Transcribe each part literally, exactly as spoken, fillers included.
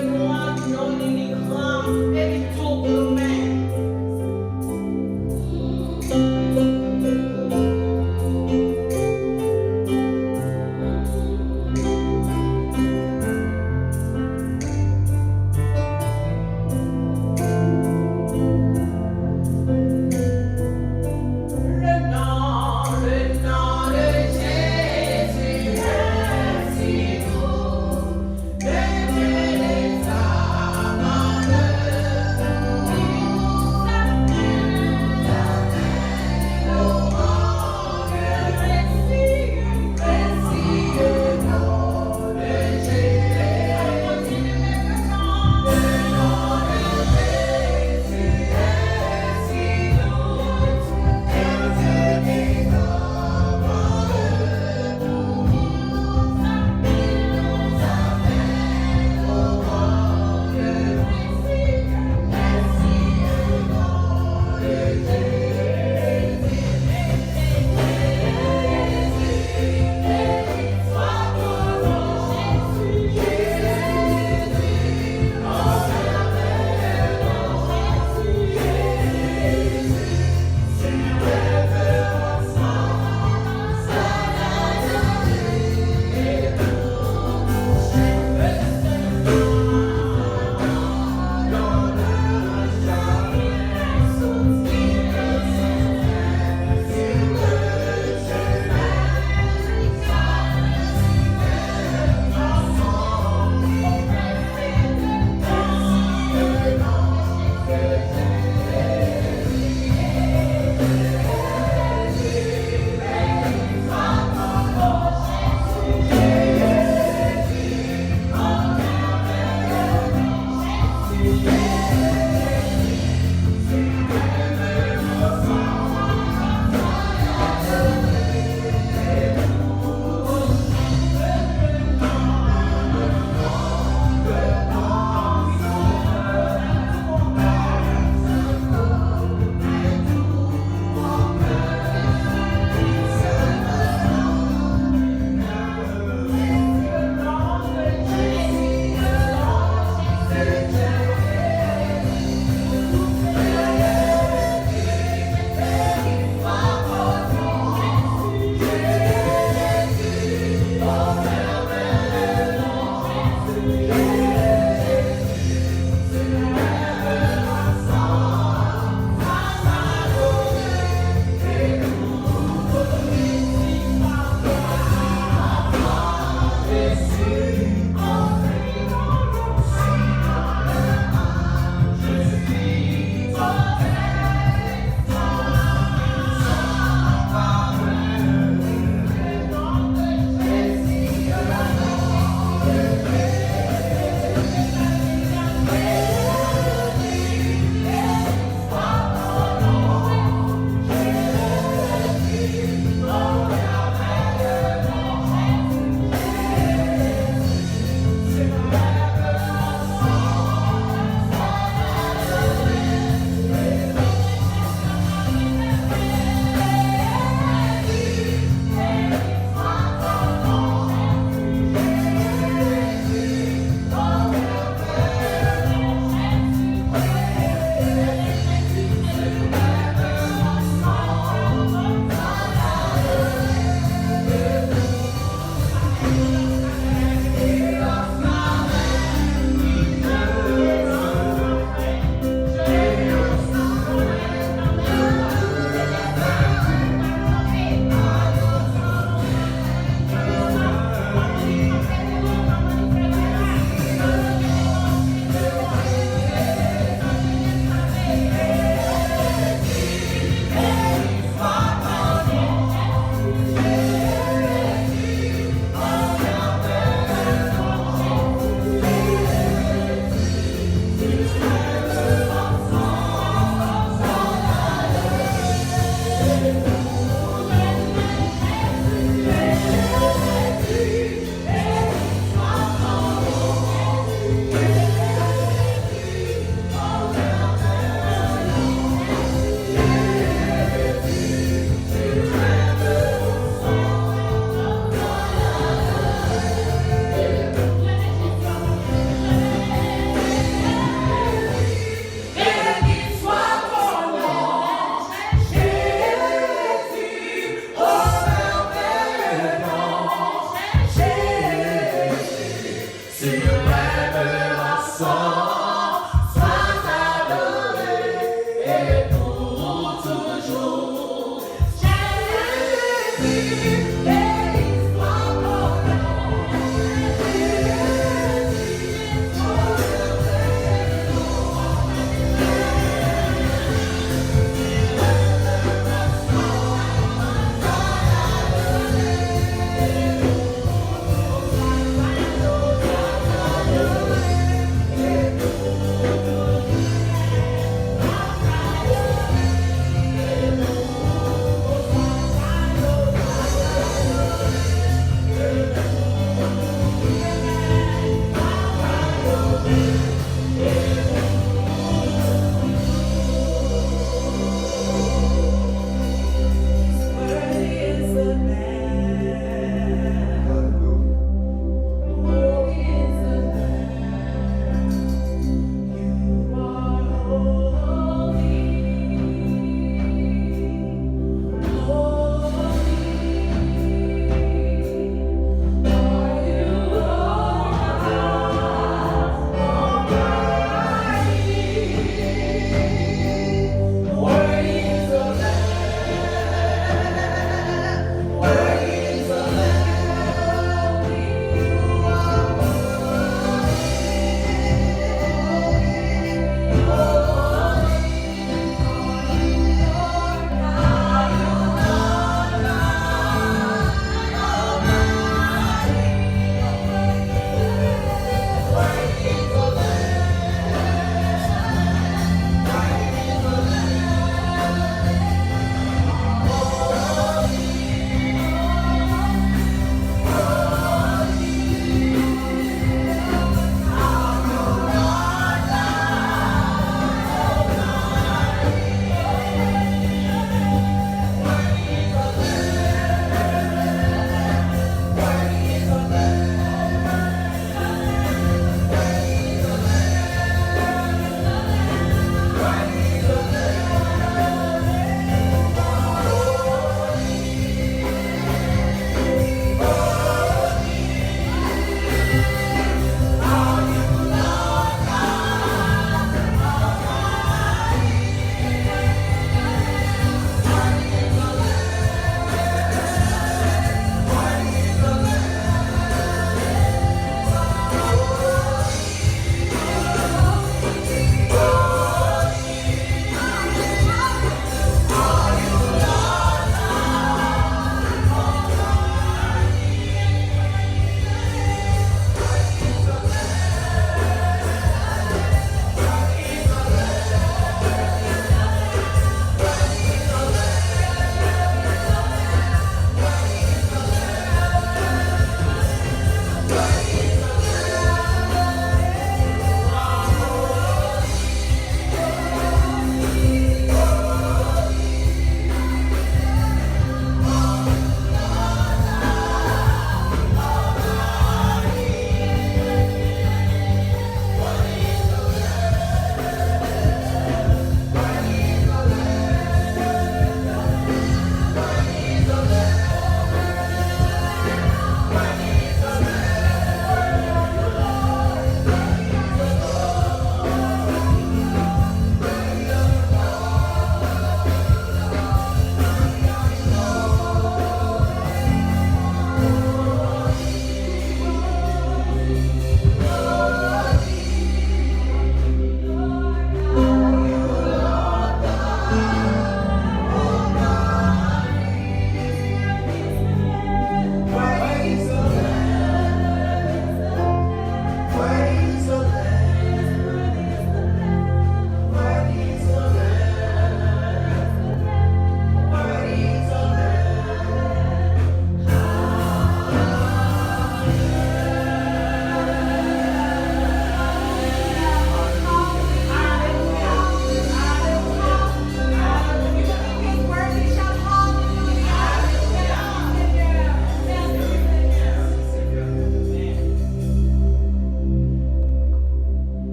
Nwa, non li, li gran, e li tou goumen. Le nom, le nom de Jésus est si doux.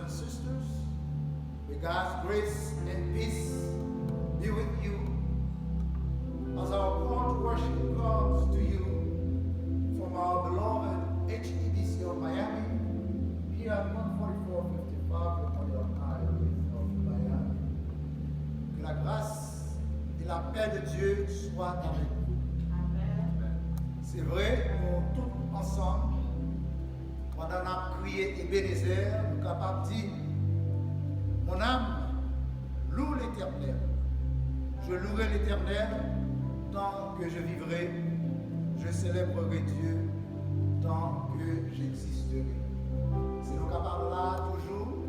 Sisters, may God's grace and peace be with you as our call to worship comes to you from our beloved H E B C of Miami, here at one forty-four fifty-five Memorial Highway of Miami. Que la grâce et la paix de Dieu soient avec vous. Amen. Se vre, nou tout ansanm, pandan n ap kriye Ebenezè, nou kapab di, Mon âme, loue l'Éternel. Je louerai l'Éternel tant que je vivrai. Je célébrerai Dieu tant que j'existerai. Si nou kapab la toujou,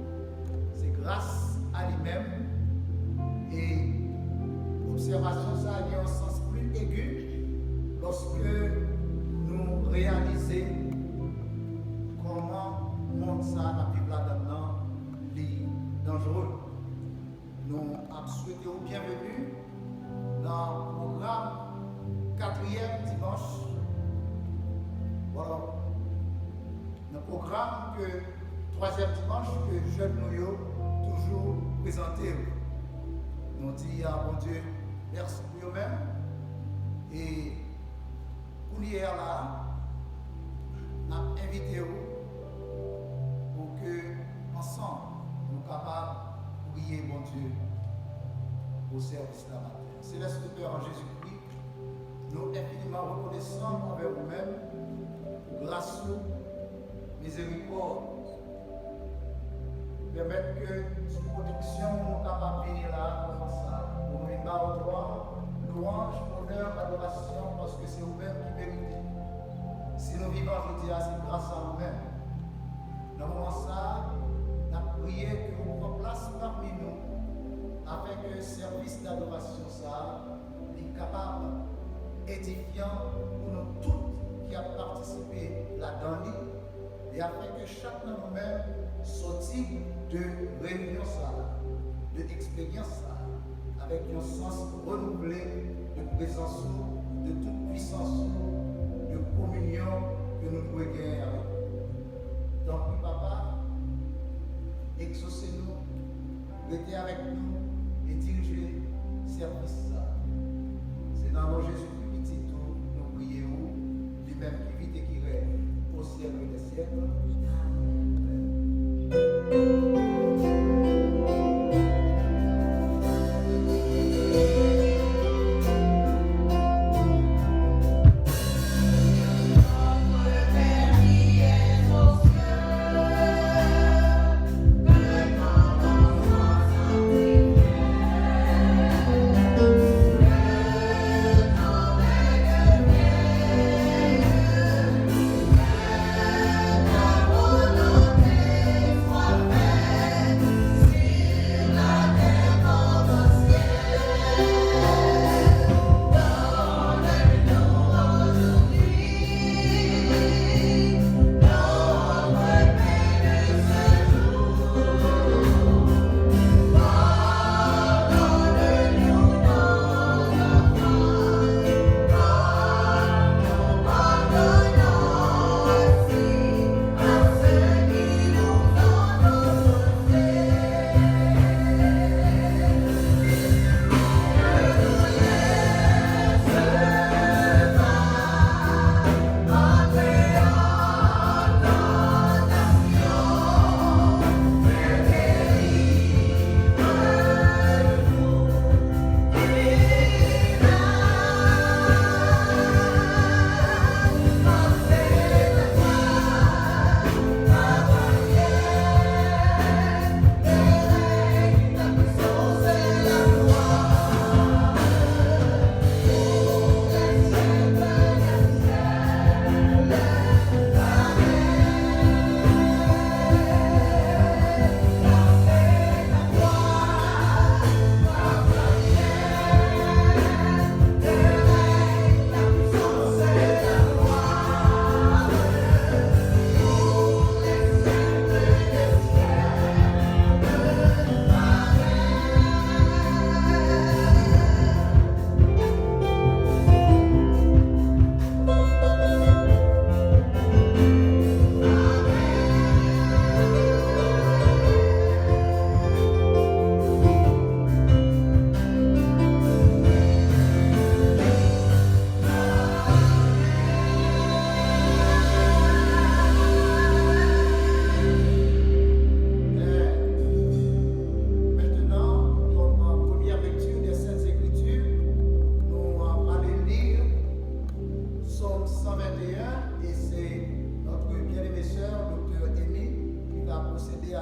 se gras a li menm. E obsèvasyon sa a gen yon sans pli egi lòske nou reyalize kòman mond sa a n ap viv ladan l lan, li danjere. Nou ap swete w byenveni nan pwogram katriyèm dimanch. Bon, nan pwogram ke twazyèm dimanch ke jèn nou yo toujou prezante w. Nou di a Bondye mèsi pou yo menm. E kounye a la, n ap envite w pou ke ansanm nou kapab priye Bondye pou sèvis la maten. Céleste Père en Jésus-Christ, nou enfiniman rekonesan anvè ou menm pou gras ou, mizerikòd ou. Pèmèt ke sou pwoteksyon nou kapab vini la nan moman sa a, pou nou vin ba ou glwa, lwanj, onè, adorasyon, paske se ou menm ki merite. Si nou vivan jodi a, se gras a ou menm. Nan moman sa a, n ap priye ke ou pran plas pami nou, afenke sèvis dadorasyon sa a li kapab edifyan pou nou tout ki ap patisipe ladan li, e afenke chak nan nou menm sòti de reyinyon sa a, de eksperyans sa a, avèk yon sans renouvle de prezans ou, de tout pwisans ou, de kominyon ke nou dwe genyen avèk ou. Tanpri, Papa, egzose nou, rete avèk nou e dirije sèvis sa a. Se nan non Jezikri, Pitit ou, nou priye ou, li menm ki viv e ki règne au siècle des siècles. Amen.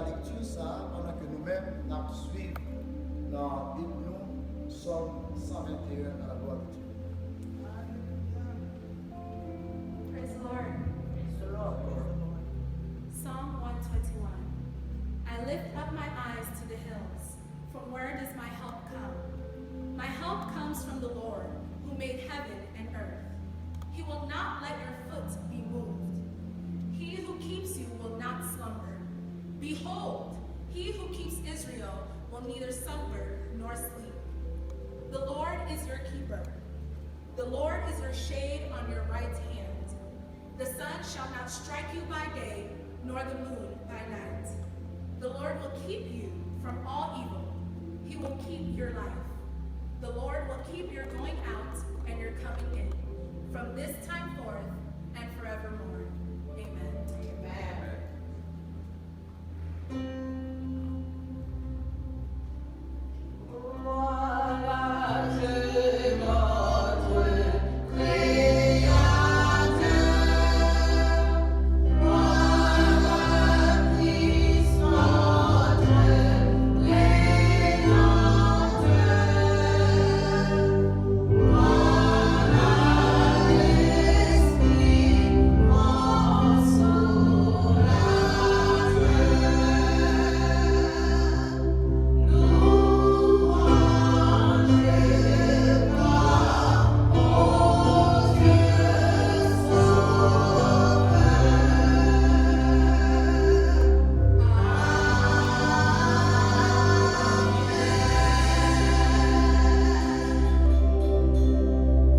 Lekti sa a, pandan ke nou menm n ap swiv nan Bib nou, Sòm san venteyen, à la gloire de Dieu. Praise the Lord. Praise the Lord. Psalm one twenty-one. I lift up my eyes to the hills. From where does my help come? My help comes from the Lord, who made heaven and earth. He will not let your foot be moved. He who keeps you will not slumber. Behold, he who keeps Israel will neither slumber nor sleep. The Lord is your keeper. The Lord is your shade on your right hand. The sun shall not strike you by day, nor the moon by night. The Lord will keep you from all evil. He will keep your life. The Lord will keep your going out and your coming in, from this time forth and forevermore. Amen. Amen.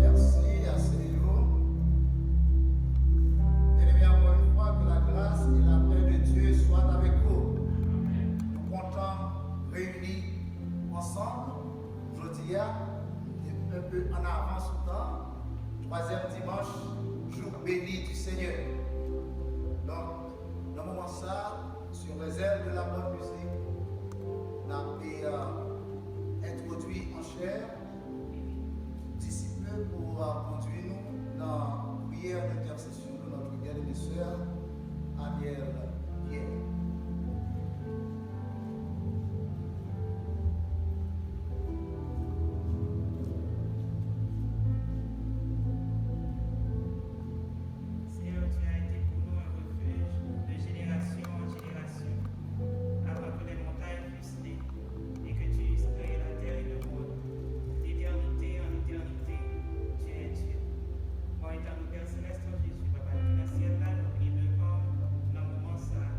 Merci, asseyez-vous. Bien-aimés, encore une fois, que la grâce et la paix de Dieu soient avec vous. Nou kontan reyini ansanm jodi a, un peu en avance sou tan, twazyèm dimanch, jour béni du Seigneur. Donk, nan moman sa, sou rezèv de la bonne musique, n ap entwodui an chè disip pou kondui nou nan priyè entèsesyon de notre bien-aimée sœur Anielle Pierre. Seigneur, tu as été pour nous un refuge de génération en génération. Avant que les montagnes fussent nées et que tu eusses créé la terre et le monde, d'éternité en éternité, tu es Dieu. Mwen etan nou Pè Selès an Jezi, Papa nou ki nan syèl la, nou vini devan w nan moman sa a.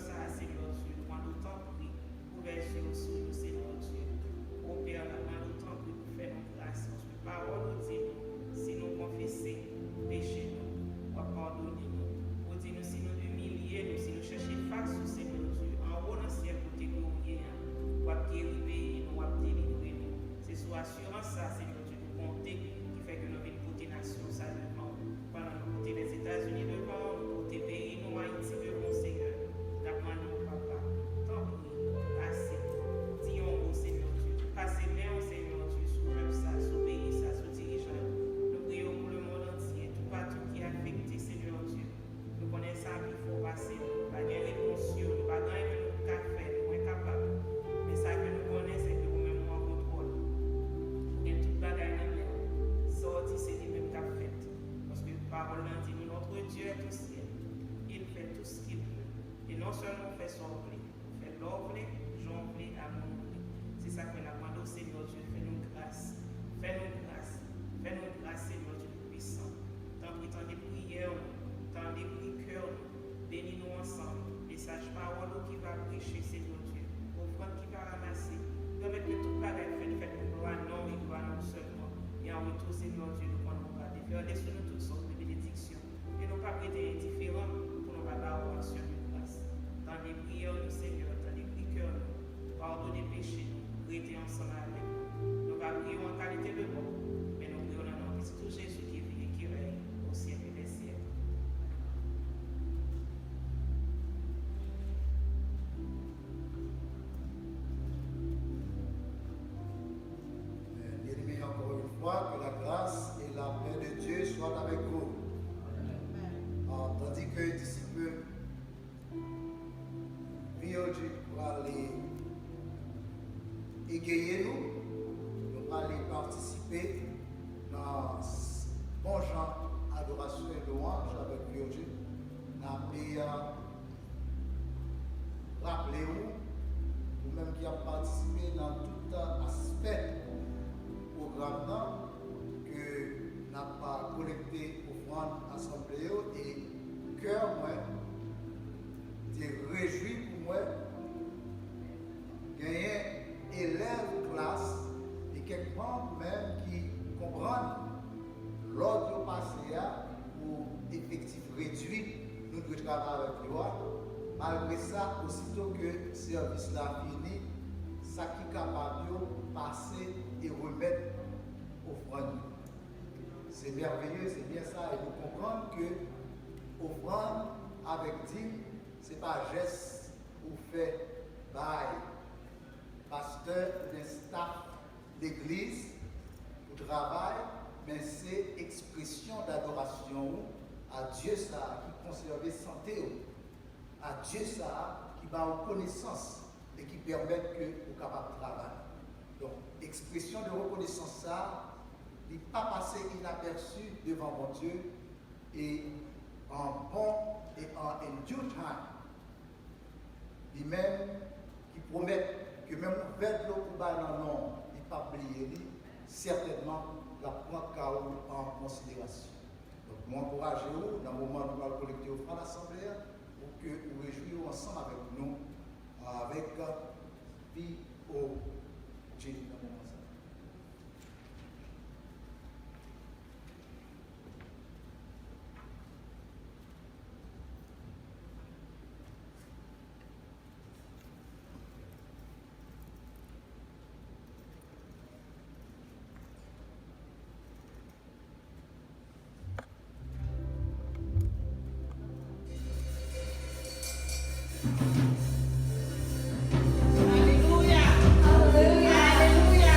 Sa a, Senyè Dye, nou mande w tanpri, ouvè zye w sou nou, Senyè Dye. O Pè, n ap mande w tanpri pou fè nou gras, paske pawòl ou di nou, si nou konfese peche nou, w ap padone nou. Ou di nou, si nou imilye nou, si nou chèche fas ou, Senyè Dye, anwo nan syèl kote ke w ye a, w ap geri peyi nou, w ap delivre nou. Se sou asirans sa a, Senyè Dye, nou konte, ki fè ke nou vin pote nasyon sa a devan w. Pandan nou pote Lèzetazini devan w, nou pote peyi nou, Ayiti, devan w, Senyè. N ap mande w, Papa, tanpri, pase, di yon mo, Senyè Dye. Pase men w, Senyè Dye, sou pèp sa, sou peyi sa, sou dirijan yo. Nou priye w pou lemonn antye, toupatou ki afekte, Senyè Dye. Nou konnen sa pi fò pase nou. Nou pa gen repons yo, nou pa gen anyen ke nou ka fè, nou enkapab. Men sa ke nou konnen, se ke ou menm ou an kontwòl. Ou gen tout bagay nan men w. Sa w di, se li menm k ap fèt. Paske pawòl lan di nou, notre Dieu est au ciel. Il fait tout ce qu'il veut. E non sèlman ou fè sa w vle, ou fè lè w vle, jan w vle, a moman w vle. Se sa k fè n ap mande w, Senyè Dye, fè nou gras. Fè nou gras. Fè nou gras, Senyè Dye Toupisan. Tanpri, tande priyè nou, tande kri kè nou. Beni nou ansanm. Mesaj pawòl ou ki va preche, Senyè Dye. Ofrann ki va ranmase. Pèmèt ke tout bagay fèt, fèt pou glwa non w e glwa non w sèlman. E an retou, Senyè Dye, nou konnen ou va devèse sou nou tout sòt de benediksyon. E nou p ap rete endiferan pou nou pa ba ou aksyon de gras. Tande priyè nou, Senyè, tande kri kè nou. Padone peche nou, rete ansanm avèk nou. Nou pa priye w an kalite de mò, men nou priye w nan non Pitit ou Jezi ki viv e ki rèy o syèk dè syèk. Bien-aimés, encore une fois, que la grâce et la paix de Dieu soient avec vous. Ah, tandis que disciples Virgil prale egeye nou, nou prale patisipe nan bon jan adorasyon e lwanj avèk Virgil. N ape raple w, ou menm ki ap patisipe nan tout aspè pwogram nan, ke n ap kolekte ofrann asanble yo, e kè mwen te rejwi pou mwen genyen elèv klas e kèk manm menm ki konprann lòd yo pase a pou efektif redwi nou dwe travay avèk yo a. Malgre sa, osito ke sèvis la fini, sa ki kapab yo pase e remèt ofrann yo. Se mèveye, se byen sa, e nou konprann ke ofrann avèk dim, se pa jès ou fè bay pastè oubyen staf legliz pou travay, men se ekspresyon dadorasyon ou a Dye sa a ki konsève sante w, a Dye sa a ki ba w konesans e ki pèmèt ke ou kapab travay. Donk, ekspresyon de rekonesans sa a, li pa pase inapèsi devan Bondye, e an bon, e an in due time, li menm ki pwomèt ke menm yon vè dlo ou bay nan non w, li p ap bliye li, sètènman, l ap pran ka w an konsiderasyon. Donk, nou ankouraje w, nan moman nou pral kolekte ofrann asanble a, pou ke ou rejwi w ansanm avèk nou, avèk P O J nan moman sa. Alelouya! Alelouya!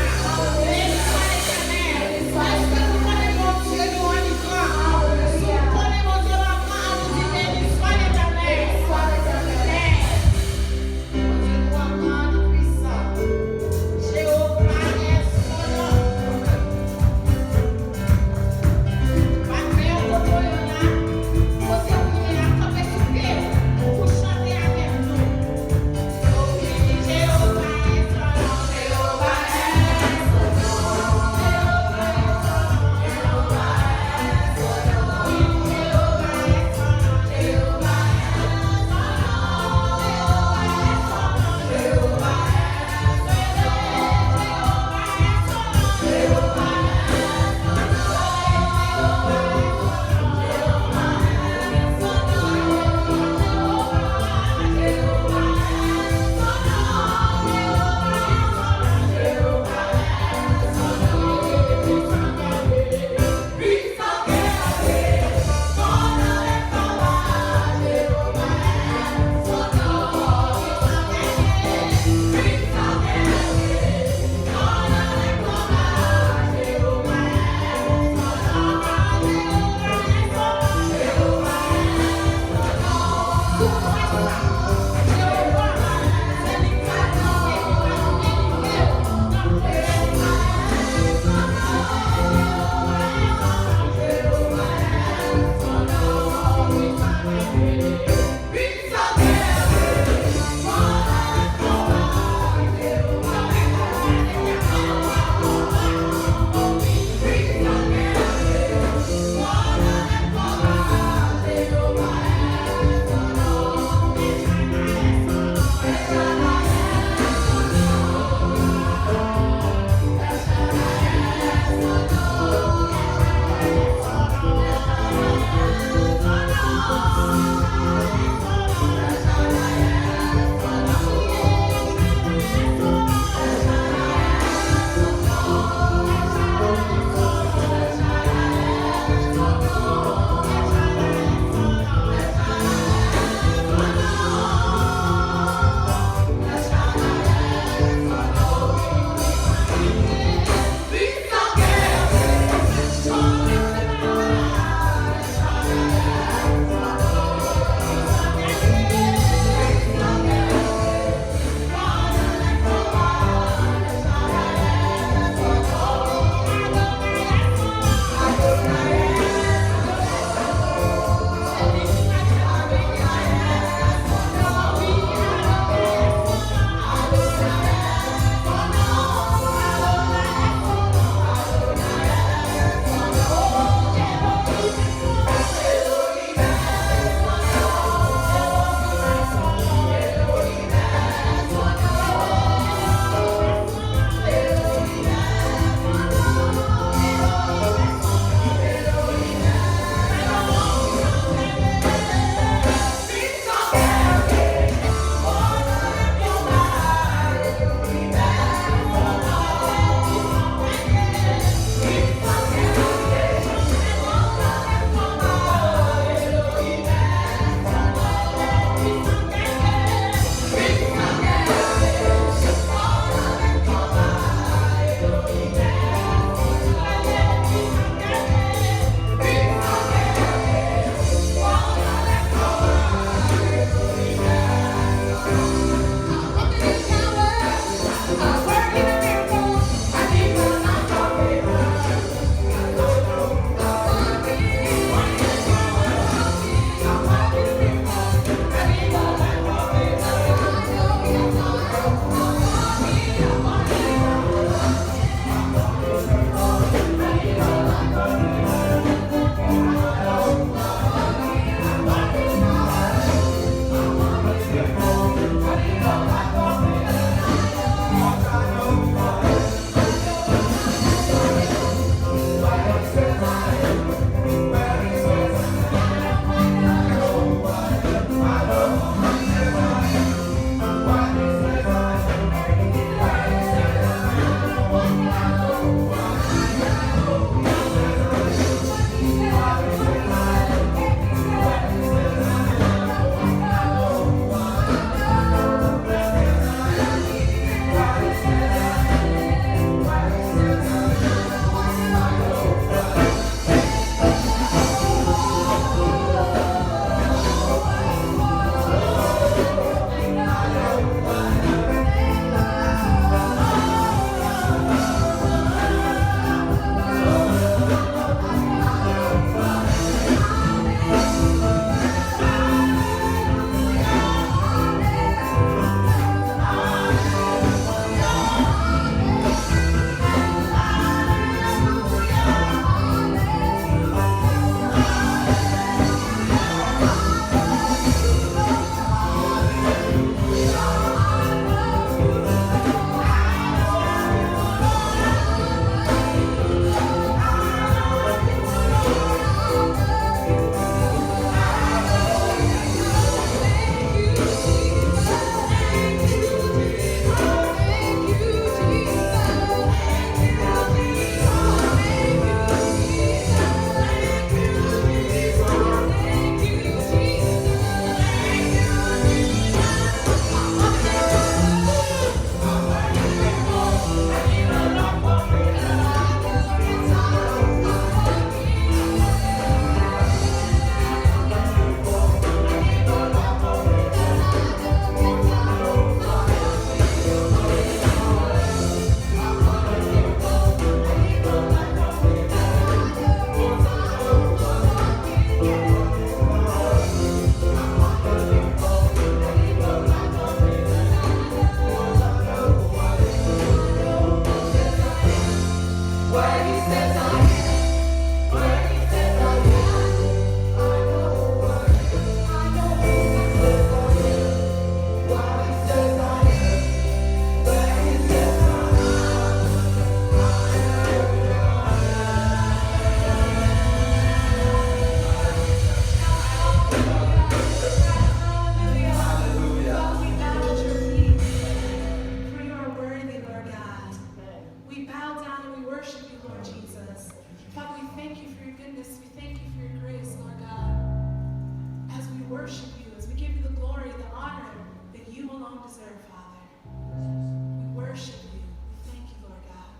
worship you, as we give you the glory, the honor that you alone deserve, Father. We worship you. We thank you, Lord God.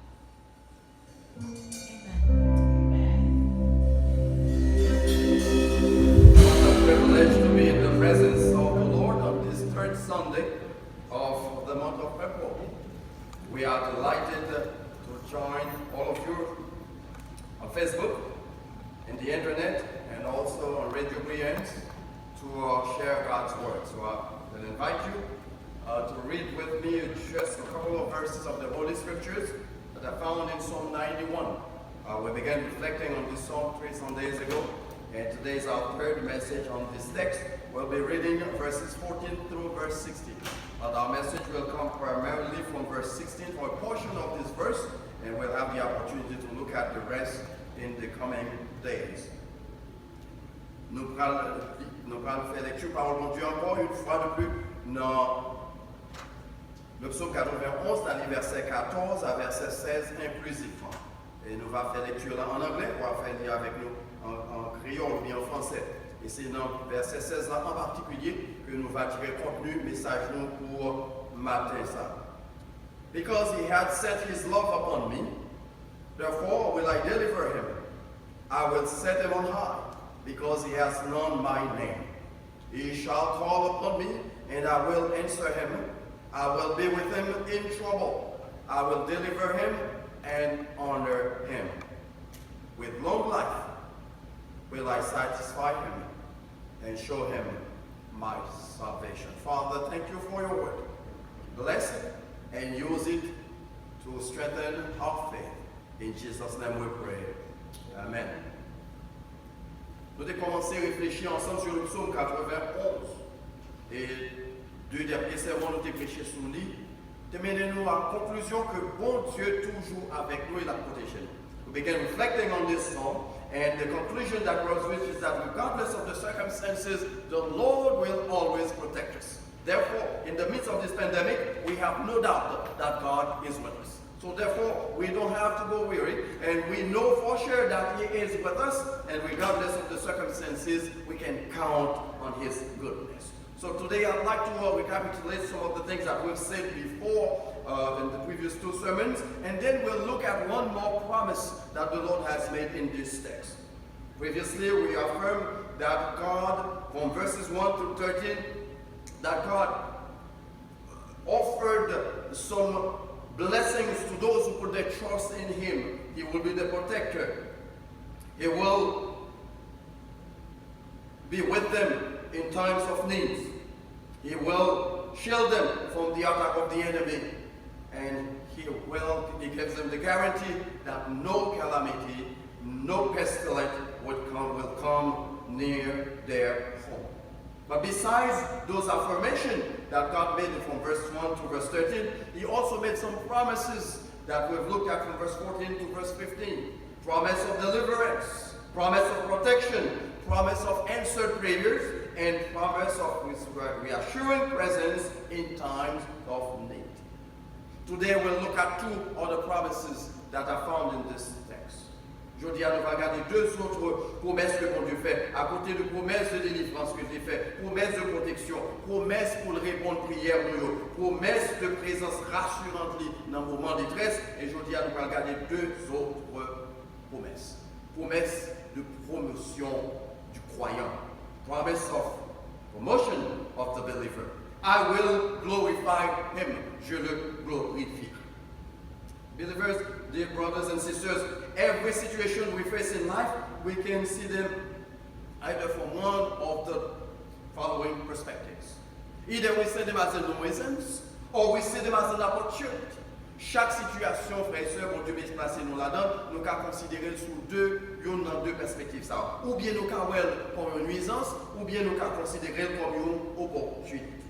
Amen. Amen. What a privilege to be in the presence of the Lord on this third Sunday of the month of April. We are delighted to join all of you on Facebook, in the internet, and also on Radio Briyant to uh, share God's Word. So I will invite you uh, to read with me just a couple of verses of the Holy Scriptures that are found in Psalm ninety-one. Uh, we began reflecting on this psalm three Sundays ago, and today is our third message on this text. We'll be reading verses fourteen through verse sixteen. But our message will come primarily from verse sixteen for a portion of this verse, and we'll have the opportunity to look at the rest in the coming days. Nou pral, nou pral fè lekti pawòl Bondye ankò yon fwa de plis nan le psaume quatre-vingt-onze, nan li vèsè katòz a vèsè sèz enklizivman. E nou va fè lekti la an anglè, ou a fè li avèk nou an, an kreyòl oubyen an fransè. E se nan vèsè sèz la an patikilye ke nou va tire kontni mesaj nou pou maten sa. Because he had set his love upon me, therefore will I deliver him. I will set him on high, because he has known my name. He shall call upon me, and I will answer him. I will be with him in trouble. I will deliver him and honor him. With long life will I satisfy him and show him my salvation. Father, thank you for your word. Bless it and use it to strengthen our faith. In Jesus' name we pray. Amen. Nou te kòmanse reflechi ansanm sou le psaume quatre-vingt-onze. E de dènye sèmon nou te preche sou li, te mennen nou a konklizyon ke Bondye toujou avèk nou e l ap pwoteje nou. We began reflecting on this psalm, and the conclusion that was reached is that regardless of the circumstances, the Lord will always protect us. Therefore, in the midst of this pandemic, we have no doubt that God is with us. So therefore, we don't have to go weary, and we know for sure that He is with us, and regardless of the circumstances, we can count on His goodness. So today I'd like to uh, recapitulate some of the things that we've said before uh, in the previous two sermons, and then we'll look at one more promise that the Lord has made in this text. Previously, we affirmed that God, from verses one to thirteen, that God offered some blessings to those who put their trust in Him. He will be the protector. He will be with them in times of needs. He will shield them from the attack of the enemy. And he will, he gives them the guarantee that no calamity, no pestilence would come, will come near their home. But besides those affirmations that God made from verse one to verse thirteen, he also made some promises that we've looked at from verse fourteen to verse fifteen. Promise of deliverance, promise of protection, promise of answered prayers, and promise of reassuring presence in times of need. Today we'll look at two other promises that are found in this text. Jodi a, nou va gade de zòt pwomès ke Bondye fè, akote de pwomès de delivrans ke li fè, pwomès de pwoteksyon, pwomès pou l reponn priyè nou yo, pwomès de prezans rasirant li nan moman detrès. E jodi a, nou pral gade de zòt pwomès. Pwomès de pwomosyon du kwayan. Promise of promotion of the believer. I will glorify him. Je le glorifie. Believers, dear brothers and sisters, every situation we face in life, we can see them either from one of the following perspectives. Either we see them as a nuisance or we see them as an opportunity. Chak sitiyasyon, frè e sè, Bondye plase nou ladan, nou ka konsidere l sou de, youn nan de pèspektiv sa yo. Oubyen nou ka wè l kòm yon nuizans, oubyen nou ka konsidere l kòm yon opòtinite.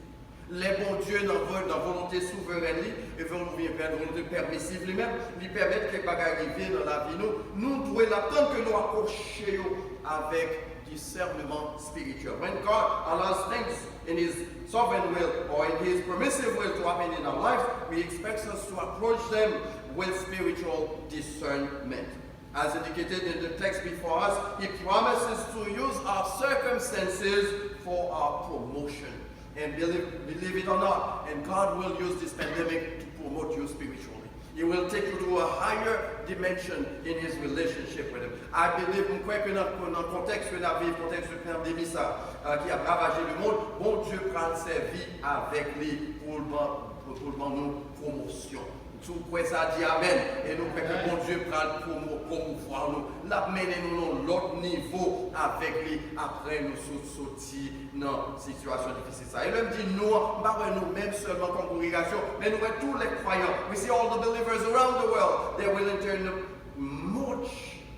Lè Bondye nan vo-, nan volonte souverèn li, e volonte, volonte pèmisiv li menm, li pèmèt kèk bagay rive nan lavi nou, nou dwe n ap tann ke nou apwoche yo avèk disèneman espirityèl. When God allows things in his sovereign will or in his permissive will to happen in our lives, he expects us to approach them with spiritual discernment. As indicated in the text before us, he promises to use our circumstances for our promotion. And believe, believe it or not, and God will use this pandemic to promote you spiritually. He will take you to a higher dimension in his relationship with him. I believe, m kwè ke nan, nan kontèks ke n ap viv, kontèks pandemi sa, uh, ki ap ravaje lemonn, Bondye pral sèvi avèk li pou l ban, pou, pou l ban nou pwomosyon. Si w kwè sa, di amèn. E nou kwè ke Bondye pral pwomo-, pwomouvwa nou. L ap mennen nou nan yon lòt nivo avèk li apre nou sot soti nan sitiyasyon difisil sa. E lè m di nou an, m pa wè nou menm sèlman kòm kongregasyon, men nou wè tous les croyants. We see all the believers around the world. They will enter in a much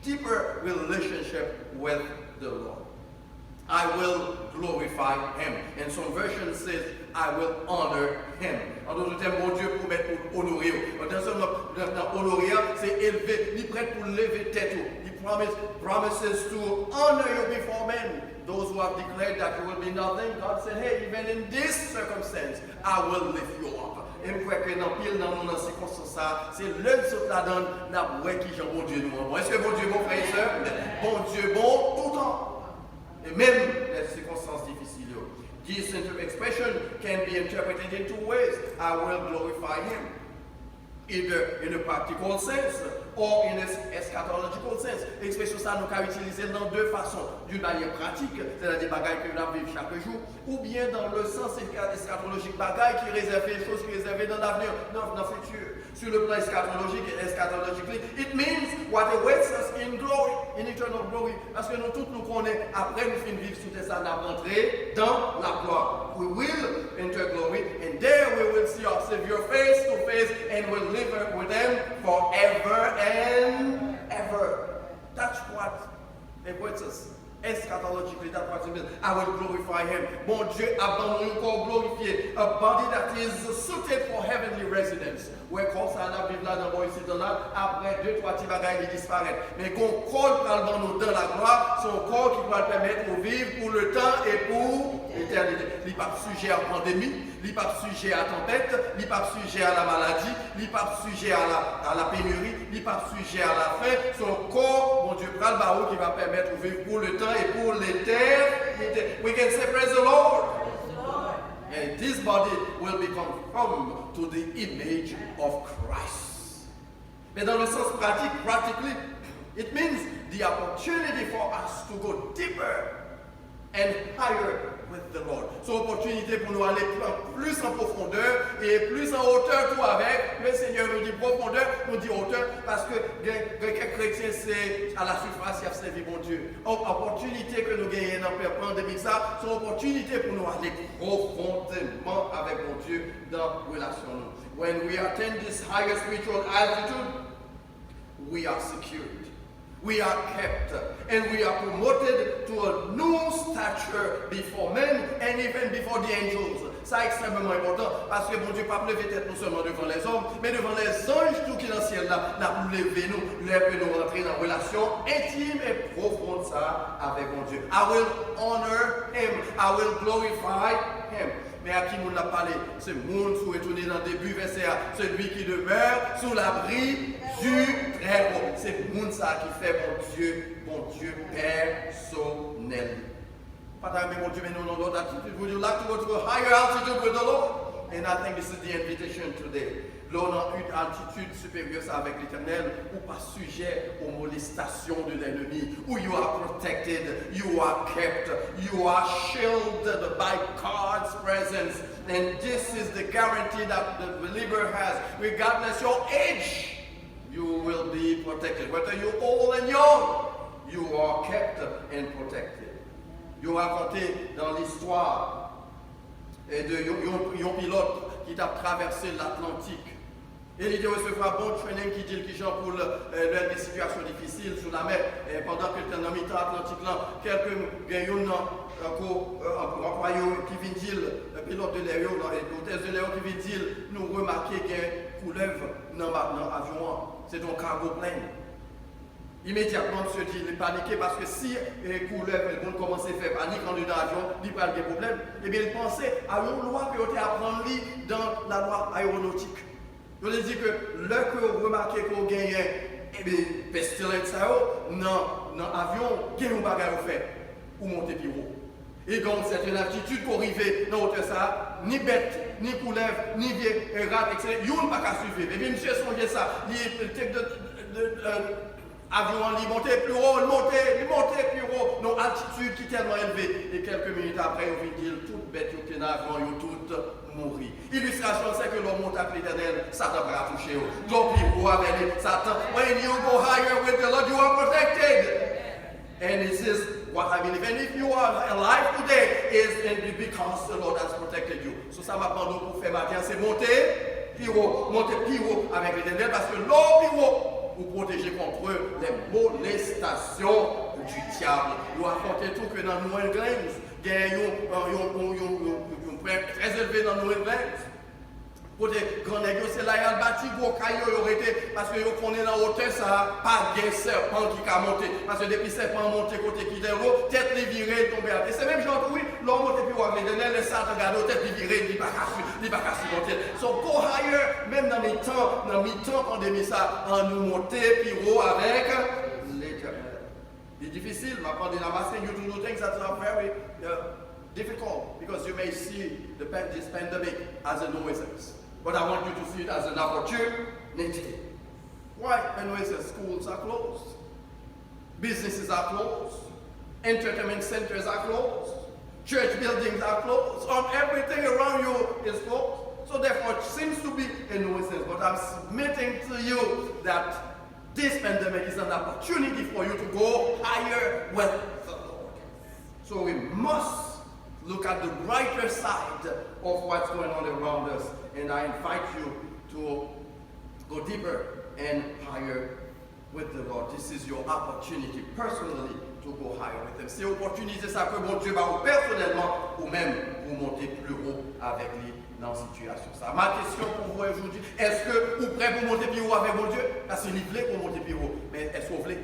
deeper relationship with the Lord. I will glorify him. And some version says, I will honor him. An dòt tèm, Bondye pwomèt pou l onore w. An dòt tèm, nan, nan onore a, se elve, li prèt pou l leve tèt ou. He promise, promises to honor you before men. Those who have declared that you will be nothing, God said, hey, even in this circumstance, I will lift you up. E m kwè ke nan pil nan nou nan sikonstans sa, se lè n sot ladan l, n ap wè kijan Bondye nou an bon. Èske Bondye bon, frè e sè? Bondye bon toutan. E menm lè sikonstans difisil yo. This inter-, expression can be interpreted in two ways. I will glorify him. Either in a practical sense or in a eschatological sense. Ekspresyon sa nou ka itilize l nan de fason. D'une manière pratique, sètadi bagay ke n ap viv chak jou, oubyen dans le sens eschatologique, bagay ki rezève, choz ki rezève nan lavni, nan, nan fiti. Sur le plan eschatologique, eschatologically, it means what awaits us in glory, in eternal glory. Paske nou tout nou konnen, apre nou fin viv sou tè sa, n ap rantre dan laglwa. We will enter glory, and there we will see our Savior face to face, and will live with him forever and ever. That's what awaits us. Eschatologically, that's what it means. I will glorify him. Bondye ap ban nou yon kò glorifye. A body that is suited for heavenly residence. Wè kò sa a n ap viv ladan bò isit la, apre de twa ti bagay li disparèt. Men gon kò l pral ban nou dan laglwa, se yon kò ki pral pèmèt ou viv pou letan e pou letènite. Li p ap sijè a pandemi, li p ap sijè a tanpèt, li p ap sijè a la maladi, li p ap sijè a la, a la peniri, li p ap sijè a la fen. Se yon kò Bondye pral ba ou ki va pèmèt ou viv pou letan e pou letènite. We can say, praise the Lord. And this body will be conformed to the image of Christ. Mais dans le sens pratique, practically, it means the opportunity for us to go deeper and higher with the Lord. Se yon opòtinite pou nou ale pl-, plis an pwofondè e plis an otè tou avèk le Senyè. Nou di pwofondè, nou di otè, paske gen, gen kèk kretyen se à la surface y ap sèvi Bondye. Op-, opòtinite ke nou genyen nan pè-, pandemi sa, se yon opòtinite pou nou ale pwofondèman avèk Bondye nan relasyon nou. When we attain this higher spiritual altitude, we are secured, we are kept, and we are promoted to a new stature before men and even before the angels. Sa ekstrèmeman enpòtan, paske Bondye p ap leve tèt nou sèlman devan lèzòm, men devan lèzanj tou ki nan syèl la, n ap leve nou lè ke nou rantre nan relasyon entim e pwofon sa avèk Bondye. I will honor him, I will glorify him. Men a ki moun l ap pale? Se moun, si w retounen nan debi vèsè a, celui qui demeure sous l'abri du Très-Haut. Se moun sa a ki fè Bondye, Bondye pèsonèl. Pa ta renmen Bondye mennen w nan lòt altitid? Would you like to go to a higher altitude with the Lord? And I think this is the invitation today. Lè w nan yon altitid siperyè sa avèk Letènèl, ou pa sijè aux molestations de l'ennemi, ou you are protected, you are kept, you are shielded by God's presence. And this is the guarantee that the believer has. Regardless your age, you will be protected. Whether you're old and young, you are kept and protected. Yo rakonte dans l'histoire, e, de yon, yon, yon pilòt ki t ap travèse Latlantik. E li te resevwa bon training ki di l kijan pou l, e, lè l gen sitiyasyon difisil sou lamè, e, pandan ke l te nan mitan Atlantik lan, kèlke, gen youn nan, e, ko, e, anplwaye yo ki vin di l, e, pilòt de lè yo, nan, e, hôtesse de l'air yo ki vin di l, nou remake gen koulèv nan ma-, nan avyon an. Se te yon cargo plane. Imedyatman, misye di li panike paske si, e, koulèv moun kòmanse fè panik andedan avyon, li pral gen pwoblèm. Ebyen, li panse a yon lwa ke yo te aprann li dans la loi aéronautique. Yo te di ke lè ke yo remake ke w genyen, ebyen, pestilens sa yo nan, nan avyon, gen yon bagay ou fè, ou monte pi wo. E gen yon sèten altitid pou w rive nan wotè sa a, ni bèt, ni koulèv, ni vye e rat, etsetera, youn pa ka siviv. Epi misye sonje sa, li take the, the, uh, avyon an, li monte pi wo, li monte, li monte pi wo, nan altitid ki tèlman elve. E kèlke minit apre, yo vin di l, tout bèt yo ki te nan avyon an, yo tout mouri. Ilistrasyon an, se ke lè w monte ak Letènèl, Satan pa ka touche w. Lè w pi wo avè li, Satan, when you go higher with the Lord, you are protected. And this is what I believe. And if you are alive today, is because the Lord has protected you. So sa m ap mande w pou fè maten an, se monte pi wo, monte pi wo avèk Letènèl, paske lè w pi wo, ou pwoteje kont les molestations du diable. Yo rakonte tou ke nan New Orleans, gen yon, yon, yon, yon, yon, yon pwen trè elve nan New Orleans. Kote gran nèg yo, se la y al bati gwo kay yo, yo rete, paske yo konnen nan wotè sa a, pa gen sèpan ki ka monte. Paske depi sèpan an monte kote ki trè wo, tèt li vire, li tonbe atè. Se menm jan tou, wi, lè w monte pi wo ak Letènèl, lè Satan gade w, tèt li vire, li pa ka swi-, li pa ka sipòte. So, go higher, menm nan mitan, nan mitan pandemi sa a, ann nou monte pi wo avèk Letènèl. Li difisil, m ap mande n, I'm asking you to do things that are very, uh, difficult, because you may see the pan-, this pandemic as a nuisance. But I want you to see it as an opportunity. Why? A nuisance, schools are closed. Businesses are closed. Entertainment centers are closed. Church buildings are closed. Um, everything around you is closed. So therefore, it seems to be a nuisance. But I'm submitting to you that this pandemic is an opportunity for you to go higher with the Lord. So we must look at the brighter side of what's going on around us. And I invite you to go deeper and higher with the Lord. This is your opportunity personally to go higher with Him. Se opòtinite sa ke Bondye ba ou pèsonèlman, ou menm, pou w monte pi wo avèk li nan sitiyasyon sa. Ma kesyon pou ou jodi, èske ou prè pou monte pi wo avèk Bondye? Paske li vle pou w monte pi wo, men èske w vle?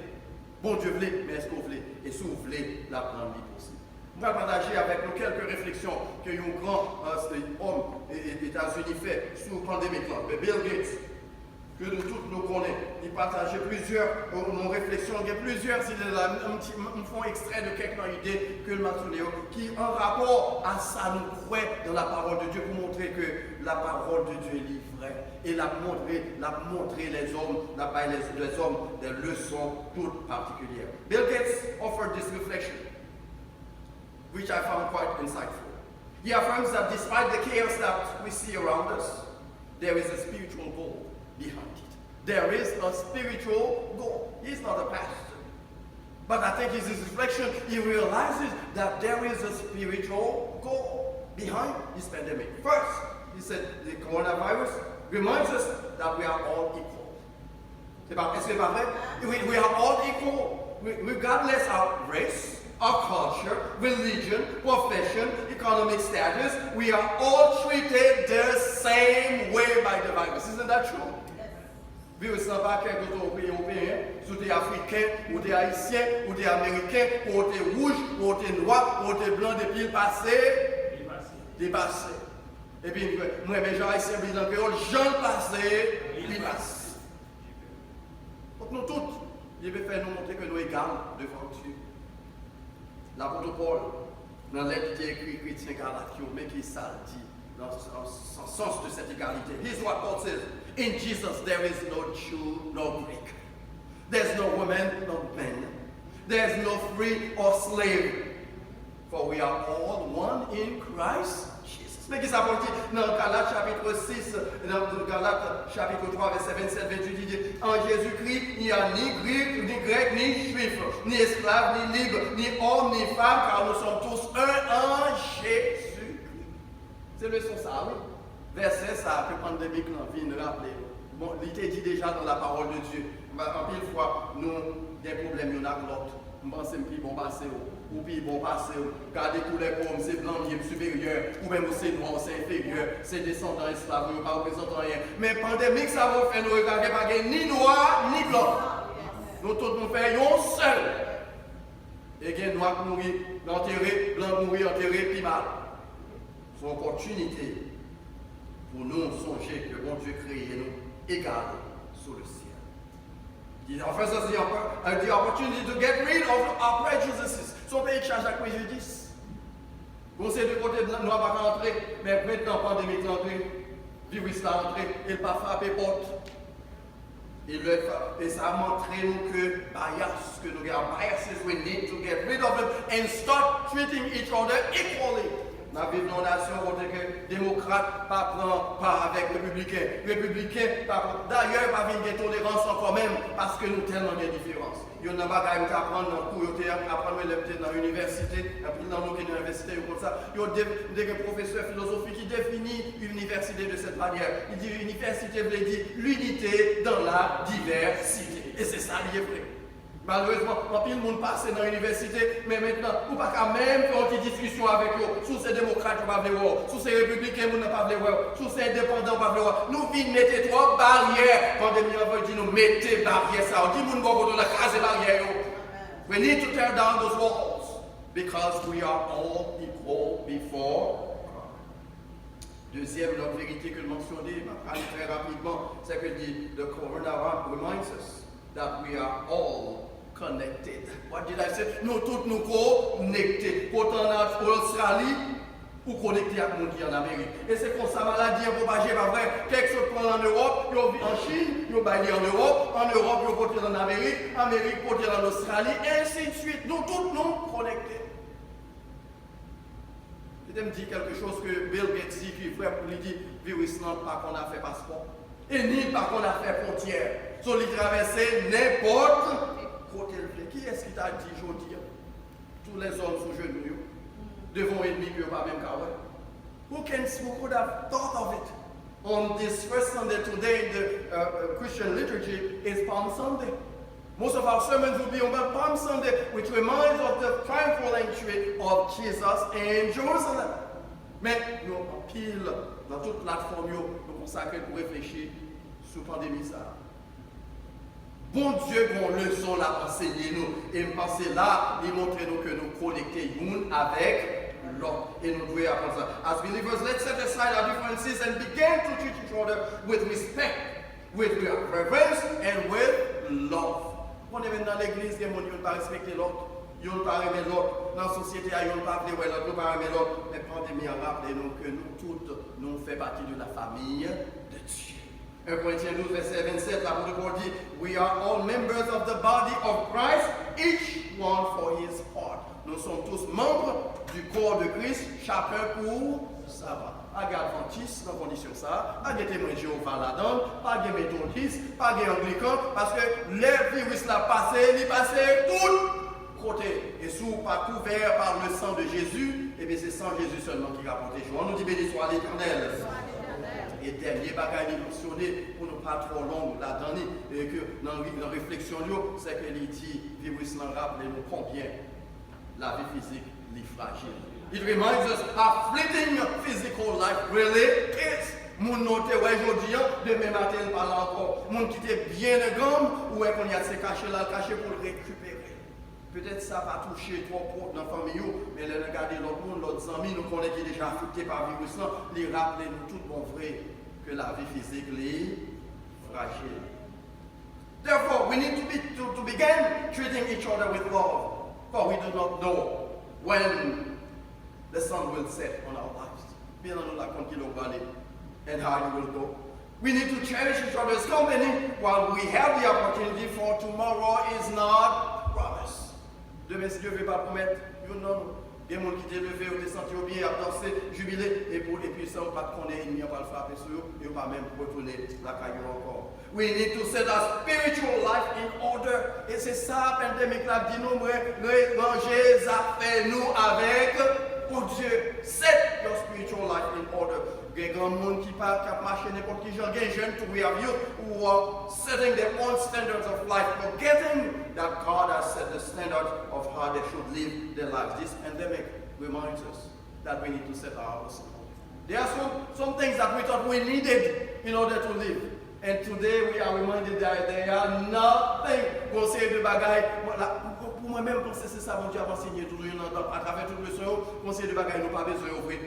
Bondye vle, men èske w vle? E si w vle, l ap rann li posib. M pral pataje avèk nou kèlke refleksyon ke yon gran, euh, òm, e, e, Etazini fè sou pandemik lan. Bill Gates, ke nou tout nou konnen, li pataje plizyè, yon, yon refleksyon, gen plizyè ide la, m, m, m fè yon ekstrè de kèk nan ide ke l mansyone yo, ki an rapò a sa nou kwè dans la parole de Dieu, pou montre ke la parole de Dieu li vrè. E l ap montre, l ap montre lèzòm, l ap bay lè, lèzòm des leçons toutes particulières. Bill Gates offered this reflection, which I found quite insightful. He affirms that despite the chaos that we see around us, there is a spiritual goal behind it. There is a spiritual goal. He's not a pastor. But I think his, his reflection, he realizes that there is a spiritual goal behind this pandemic. First, he said the coronavirus reminds us that we are all equal. Se pa, èske se pa vre? We, we are all equal. We, regardless of race, our culture, religion, profession, economic status, we are all treated the same way by the virus. Isn't that true? Viris lan pa kè ke w te Ewopeyen, si w te Afriken, ou te Ayisyen, ou te Ameriken, ou te wouj, ou te nwa, ou te blan, depi l pase, li pase. Epi m renmen jan Ayisyen di l an kreyòl, jan l pase, li pase. Donk nou tout, li vle fè nou montre ke nou egal devan Dye. Lapot Pòl, nan lèt li te ekri kretyen Galat yo, men ki sa l di dans, dans, dans le sens de cette égalité. Here's what Paul says: "In Jesus there is no Jew nor Greek. There's no woman nor man. There's no free or slave. For we are all one in Christ Jesus." Men ki sa Pòl di nan Galat chapit sis, nan Galat chapit twa, vèsè vennsèt, venntuit, li di, "En Jésus-Christ, il n'y a ni Grec, ni Grec, ni Juif, ni esclave, ni libre, ni homme, ni femme, car nous sommes tous un en Jésus-Christ." Se leson sa a, wi. Vèsè sa a ke pandemik lan vin raple nou. Bon, li te di deja dans la parole de Dieu. Anpil fwa, nou gen pwoblèm youn ak lòt. M panse m pi bon pase w. Ou pi bon pase m. Gade koulè po m, se blan m ye, m siperyè. Ou menm ou se nwa, ou se enferyè. Se desandan esklav ou, yo pa reprezante anyen. Men pandemik sa yo fè nou regrate pa gen ni nwa, ni blan. Nou tout nou fè yon sèl. E gen nwa k mouri antere, blan k mouri antere, pi mal. Se yon opòtinite pou nou sonje ke Bondye kreye nou egal sou le syèl. He offers us the oppor-, uh, the opportunity to get rid of our prejudices. Se yon peyi k chaje ak prejidis. Gon seri de kote nwa pa ka antre, men mentnan pandemik la antre, viris la antre, e l pa frape pòt. E lè, e sa montre nou ke bias ke nou gen, our biases, we need to get rid of them and start treating each other equally. N ap viv nan yon nasyon kote ke demokrat pa pran pa avèk repibliken, repibliken pa pran. Dayè, pa vin gen tolerans ankò menm, paske nou tèlman gen diferans. Youn nan bagay m te aprann nan kou yo te aprann mwen lè m te nan inivèsite, anpil nan nou ki nan inivèsite yo konn sa, yo de, m te gen pwofesè filozofi ki defini inivèsite de cette manière. Li di inivèsite vle di l'unité dans la diversité. E se sa li ye vre. Malerezman, anpil moun pase nan inivèsite, men mentnan, ou pa ka menm fè yon ti diskisyon avèk yo. Si w se demokrat, yo pa vle wè w. Si w se repibliken, moun nan pa vle wè w. Si w se endepandan, yo pa vle wè w. Nou vin mete twòp baryè. Pandemi an vle di nou mete baryè sa yo. Di moun bò kote w la, kraze baryè yo. We need to tear down those walls because we are all equal before God. Dezyèm lòt verite ke l mansyone, m ap pale trè rapidman, se ke l di, the coronavirus reminds us that we are all connected. What did I say? Nou tout nou konekte. Kote w nan Ostrali, ou konekte ak moun ki an Amerik. E se konsa maladi an pwopaje, pa vre? Kèk sot pran l an Ewòp, yo vin an Chin, yo bay li an Ewòp, an Ewòp, yo pote l an Amerik, Amerik pote l an Ostrali, ensi de suit. Nou tout nou konekte. Kite m di kèlke choz ke Bill Gates di ki vrè pou li, di, viris lan pa konn afè paspò. E ni l pa konn afè fwontyè. So, li travèse nenpòt kote l vle. Kiyès ki ta di jodi a, tou lèzòm sou jenou yo, devan yon enmi ke yo pa menm ka wè? Who can, who could have thought of it? On this first Sunday today in the uh, uh, Christian liturgy is Palm Sunday. Most of our sermons will be on Palm Sunday, which reminds of the triumphal entry of Jesus in Jerusalem. Men, nou anpil, nan tout platfòm yo, nou konsakre l pou reflechi sou pandemi sa a. Bondye gen yon leson l ap ansenye nou, e m panse la, li montre nou ke nou konekte youn avèk lòt, e nou dwe aprann sa. As believers, let's set aside our differences and begin to treat each other with respect, with reverence, and with love. Konnen menm nan legliz, gen moun youn pa respekte lòt, youn pa renmen lòt, nan sosyete a, youn pa vle wè lòt, youn pa renmen lòt, men pandemi an raple nou ke nou tout, nou fè pati de la famille de Dieu. En Korentyen douz, vèsè vennsèt, lapot Pòl di, we are all members of the body of Christ, each one for his part. Nous sommes tous membres du corps de Christ, chacun pour sa part. Pa gen advantis nan kondisyon sa a, pa gen Temwen Jewova ladan l, pa gen metodis, pa gen anglikan, paske lè viris la pase, li pase tout kote. E si w pa kouvè pa le san de Jezi, ebyen se san Jezi sèlman ki ka pwoteje w. Ann nou di, beni swa Letènèl. E dènye bagay li mansyone, pou nou pa twò long ladan li, e ke nan, nan refleksyon l yo, se ke li di, viris lan raple nou konbyen lavi fizik li frajil. It reminds us how fleeting physical life really is. Moun nou te wè jodi an, demen maten l pa la ankò. Moun ki te byen an ganm, ou wè kounye a se kache l al kache pou l rekipere. Petèt sa pa touche twòp nan fanmi ou, men lè n gade lòt moun, lòt zanmi, nou konnen ki deja afekte pa viris lan, li raple nou tout bon vre ke lavi fizik li frajil. Therefore, we need to, be, to, to begin treating each other with love, for we do not know when the sun will set on our lives. Pil nan nou la konn ki lè w prale and how you will go. We need to cherish each other's company while we have the opportunity, for tomorrow is not promised. Demen, si Dye vle, pa pwomèt youn nan nou. Gen moun ki te leve, yo te santi yo byen, y ap danse, jibile, epi, epi san yo pa t konnen, ènmi an pral frape sou yo, yo pa menm retounen lakay yo ankò. We need to set our spiritual life in order. E se sa pandemik la di nou, mwen, ranje zafè nou avèk Bondye. Set your spiritual life in order. Gen granmoun ki pa, k ap mache nenpòt ki jan, gen jèn tou, we have youth who are setting their own standards of life, forgetting that God has set the standard of how they should live their lives. This pandemic reminds us that we need to set our house in order. There are some, some things that we thought we needed in order to live. And today we are reminded that they are nothing. Gon seri de bagay, mwen la, pou, pou mwen menm, panse se sa Bondye ap ansenye toujou nan, atravè tout leson yo, gon seri de bagay nou pa bezwen yo vre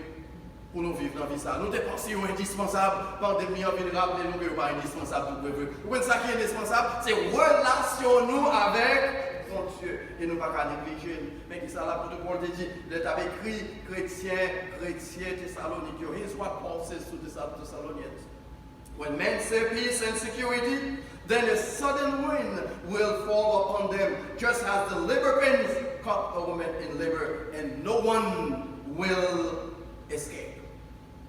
pou nou viv nan vi sa. Nou te panse yo endispansab, pandemi an vin raple nou ke yo pa endispansab tout vre vre. Ou konn sa ki endispansab? Se relasyon nou avèk Bondye, e nou pa ka neglije l. Men ki sa lapot Pòl te di lè l t ap ekri kretyen, kretyen Tesalonik yo? Here's what Paul says to the Thessalonians. When men say peace and security, then a sudden wind will fall upon them, just as the labor pains cut a woman in labor, and no one will escape.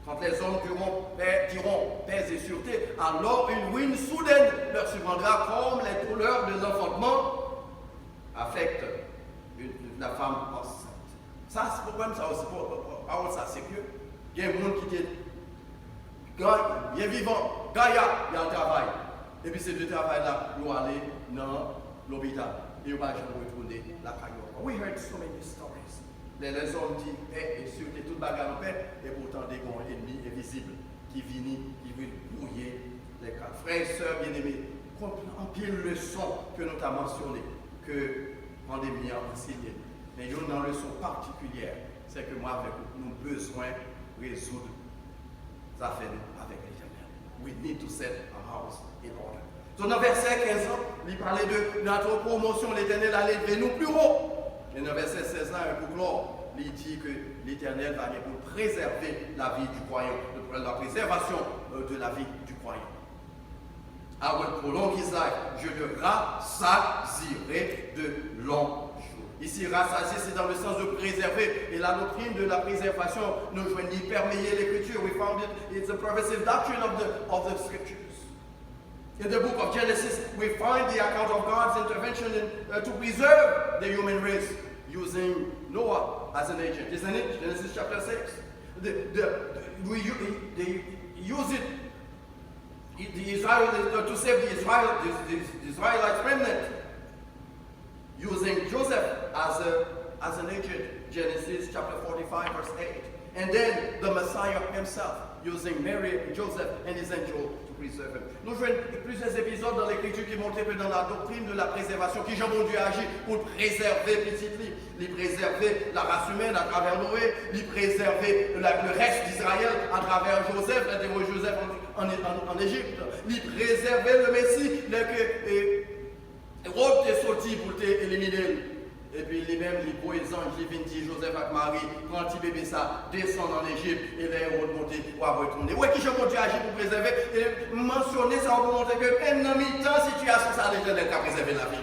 Quand les hommes diront paix, diront paix et sûreté, alors une ruine soudaine leur surprendra comme les douleurs de l'enfantement affectent une, la femme enceinte. Sa, se pwoblèm sa osi, pawòl sa se ke gen moun ki te byen vivan, gaya, y al travay. Epi se de travay la, yo ale nan lopital. E yo pa janm retounen lakay yo ankò. We heard so many stories. Lè lèzòm di pè e sirte, tout bagay anpè, epi w tande gen yon ènmi envizib ki vini, ki vin bwouye lè kat. Frè e sè byenneme, konn anpil leson ke nou ta mansyone, ke pandemi an ansenye nou. Men youn nan leson patikilyè, se ke mwen avèk ou, nou bezwen rezoud zafè nou avèk Letènèl. We need to set our house in order. So, nan vèsè kenz lan, li pale de notre promotion, Letènèl a leve nou pi wo. Men nan vèsè sèz la, pou klò, li di ke Letènèl va gen pou prezève lavi di kwayan, la préservation, euh, de la vie du croyant. I will prolong his life. Je le rassasirai de longs jours. Ici, rassasier, c'est dans le sens de préserver. Et la doctrine de la préservation, nou jwenn li pèmeye Lekritur. We found it, it's a pervasive doctrine of the, of the scriptures. In the book of Genesis, we find the account of God's intervention in, uh, to preserve the human race, using Noah as an agent, isn't it? Genesis chapter six. The, the, we, u- they use it, the Israel, to save the Israel, the, the Israelites remnant, using Joseph as a, as an agent, Genesis chapter forty-five, verse eight. And then the Messiah himself, using Mary, Joseph, and his angel to preserve him. Nou jwenn plizyè epizòd nan Lekriti ki montre ke dans la doctrine de la préservation, kijan Bondye aji pou l prezève pitit li. Li prezève la race humaine atravè Noé, li prezève la, le reste d'Israël atravè Joseph, lè te voye Joseph an, an, an, an Ejip. Li prezève le Messie, lè ke, eh, Ewòd te soti pou l te elimine l. Epi li menm, li voye zanj, li vin di Jozèf ak Mari, pran ti bebe sa, desann an Ejip, e lè Ewòd monte, w ap retounen. Ou wè kijan Bondye aji pou prezève, e m mansyone sa pou montre ke menm nan mitan sitiyasyon sa, Letènèl ka prezève lavi.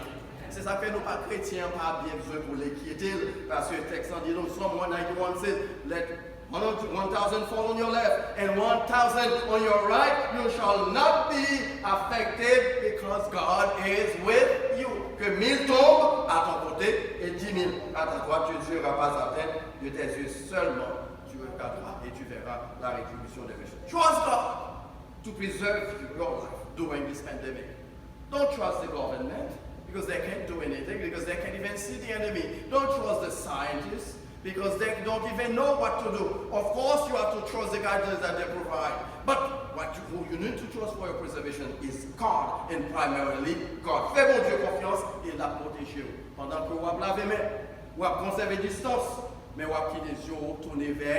Se sa k fè nou pa kretyen an pa byen bezwen pou l enkyete l, paske tèks lan di nou, Psalm one ninety-one says, let one thousand fall on your left and one thousand on your right, you shall not be affected because God is with you. Ke mil tombent à ton côté et dix mille à ta droite, tu ne seras pas atteint. De tes yeux seulement tu regardera et tu verras la rétribution des méchants. Trust God to preserve your life during this pandemic. Don't trust the government because they can't do anything, because they can't even see the enemy. Don't trust the scientists because they don't even know what to do. Of course, you have to trust the guidance that they provide. But what you, who you need to trust for your preservation is God, and primarily God. Fè Bondye konfyans e l ap pwoteje w. Pandan ke w ap lave men, w ap konsève distans, men w ap kite zye w tounen vè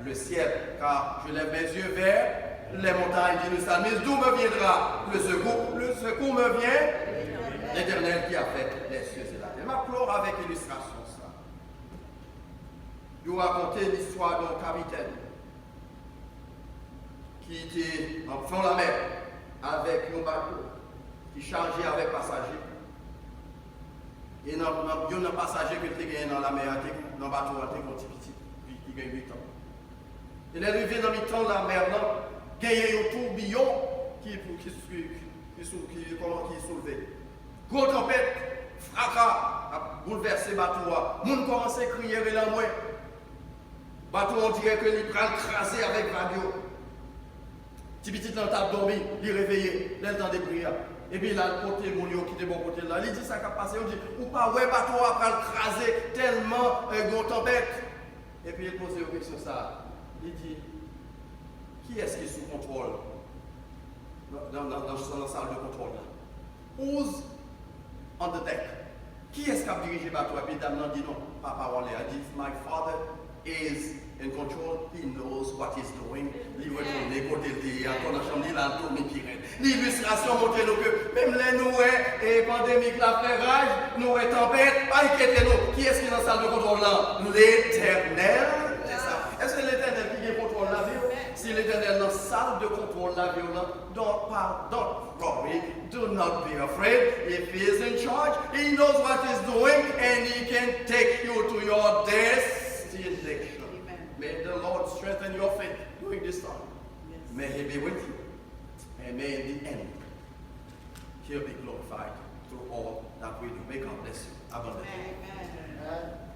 le syèl, car je lève mes yeux vers les montagnes, dit le psalmiste, d'où me viendra le secours? Le secours me vient de l'Éternel qui a fait les cieux et la terre. M ap klò avèk ilistrasyon sa. Yo rakonte listwa de yon kapitèn ki te nan fon lamè avèk yon bato ki chaje avèk pasaje. E nan, nan, youn nan pasaje ke l te genyen nan lamè a, te, nan bato a, te gen yon ti pitit ki, ki gen uit an. E lè l rive nan mitan lamè lan, genyen yon toubiyon ki, ki, ki, ki, sou, ki, kòman, ki soulve. Gwo tanpèt, fraka, ap boulvèse bato a. Moun kòmanse kriye, rele anmwe. Bato a, on dirè ke li pral kraze avèk vag yo. Ti pitit lan t ap dòmi, li reveye, lè l tande bri a. Epi l al kote moun yo ki te bò kote l la. Li di, "Sa k ap pase?" Yo di, "Ou pa wè bato a pral kraze tèlman, eh, gen yon tanpèt?" Epi l poze yo kesyon sa a. Li di, "Kiyès ki sou kontwòl nan, nan, nan, nan, nan sal de kontwòl la?" Who's on the deck? Kiyès k ap dirije bato a? Epi dam nan di non, pa pawòl li a. Li di, "If my father is in control, he knows what he's doing." Li retounen kote l te ye a, ankò nan chanm li, l al dòmi pi rèd. Ilistrasyon montre nou ke menm lè nou wè, e, pandemik la fè raj, nou wè tanpèt, pa enkyete nou. Kiyès ki nan sal de kontwòl la? Letènèl. Se sa. Èske Letènèl ki gen kontwòl lavi w? Si Letènèl nan sal de kontwòl lavi w lan, don't, pa, don't worry. Do not be afraid. If he is in charge, he knows what he's doing, and he can take you to your destination. May the Lord strengthen your faith during this time. May he be with you. And may in the end, he'll be glorified through all that we do. May God bless you abundantly. Amen.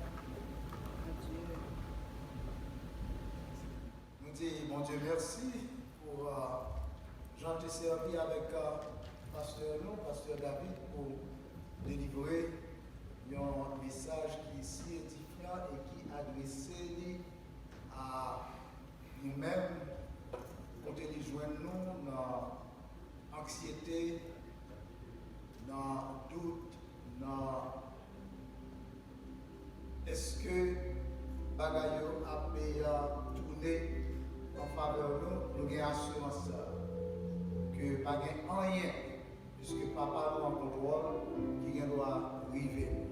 Nou di Bondye mèsi pou, euh, jan l te sèvi avèk, euh, pastè nou, pastè David, pou delivre yon mesaj ki si edifyan e ki adrese li a nou menm, kote li jwenn nou nan anksyete, nan dout, nan èske bagay yo ap tounen an favè nou, nou gen asirans sa a, ke pa gen anyen, piske Papa nou an kontwòl, ki gen dwa rive nou.